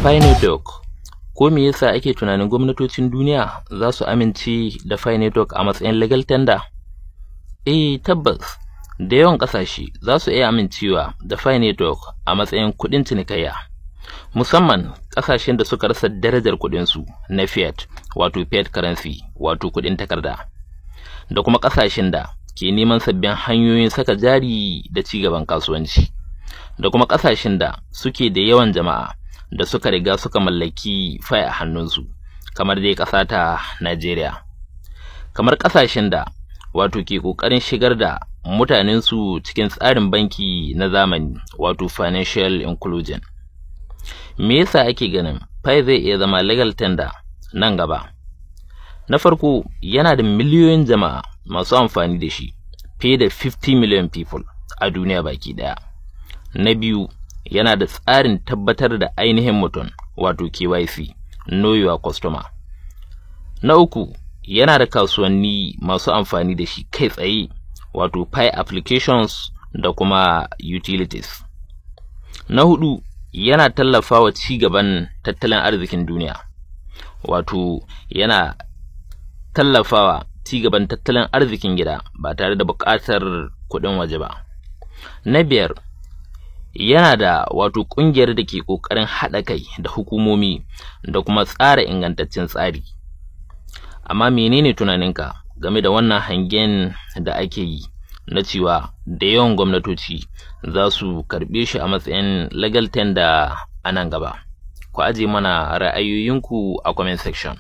Pi Network. Ko me yasa ake tunanin gwamnatocin duniya za su amince da Pi Network a matsayin legal tender? Eh, tabbas, da yawan ƙasashe za su iya amincewa da Pi Network a matsayin kuɗin cinikayya. Musamman ƙasashen da suka rasa darajar kuɗinsu na fiat, wato fiat currency, wato kuɗin takarda. Da kuma ƙasashen da ke neman sabbin hanyoyin saka jari da ci gaban kasuwanci. Da kuma ƙasashen da suke da yawan jama'a da suka riga suka mallaki Pi a hannunsu, kamar dai ƙasa ta Najeriya. Kamar ƙasashen da wato ke ƙoƙarin shigar da mutanensu cikin tsarin banki na zamani, wato financial inclusion. Me yasa ake ganin Pi zai iya zama legal tender nan gaba? Na farko, yana da miliyoyin jama'a masu amfani da shi, fiye da 50 million people a duniya baki ɗaya. Na biyu, yana da tsarin tabbatar da ainihin mutum, wato KYC, Know Your Customer. Na uku, yana da kasuwanni masu amfani da shi kai tsaye, wato Pi applications da kuma utilities. Na hudu, yana tallafawa ci gaban tattalin arzikin duniya, wato yana tallafawa ci gaban tattalin arzikin gida ba tare da buƙatar kuɗin waje ba. Na biyar, yana da wato ƙungiyar da ke ƙoƙarin haɗa kai da hukumomi da kuma tsara ingantaccen tsari. Amma menene tunaninka game da wannan hangen da ake yi na cewa da yawan gwamnatoci za su karɓe shi a matsayin legal tender a nan gaba? Ku aje mana ra'ayoyinku a comment section.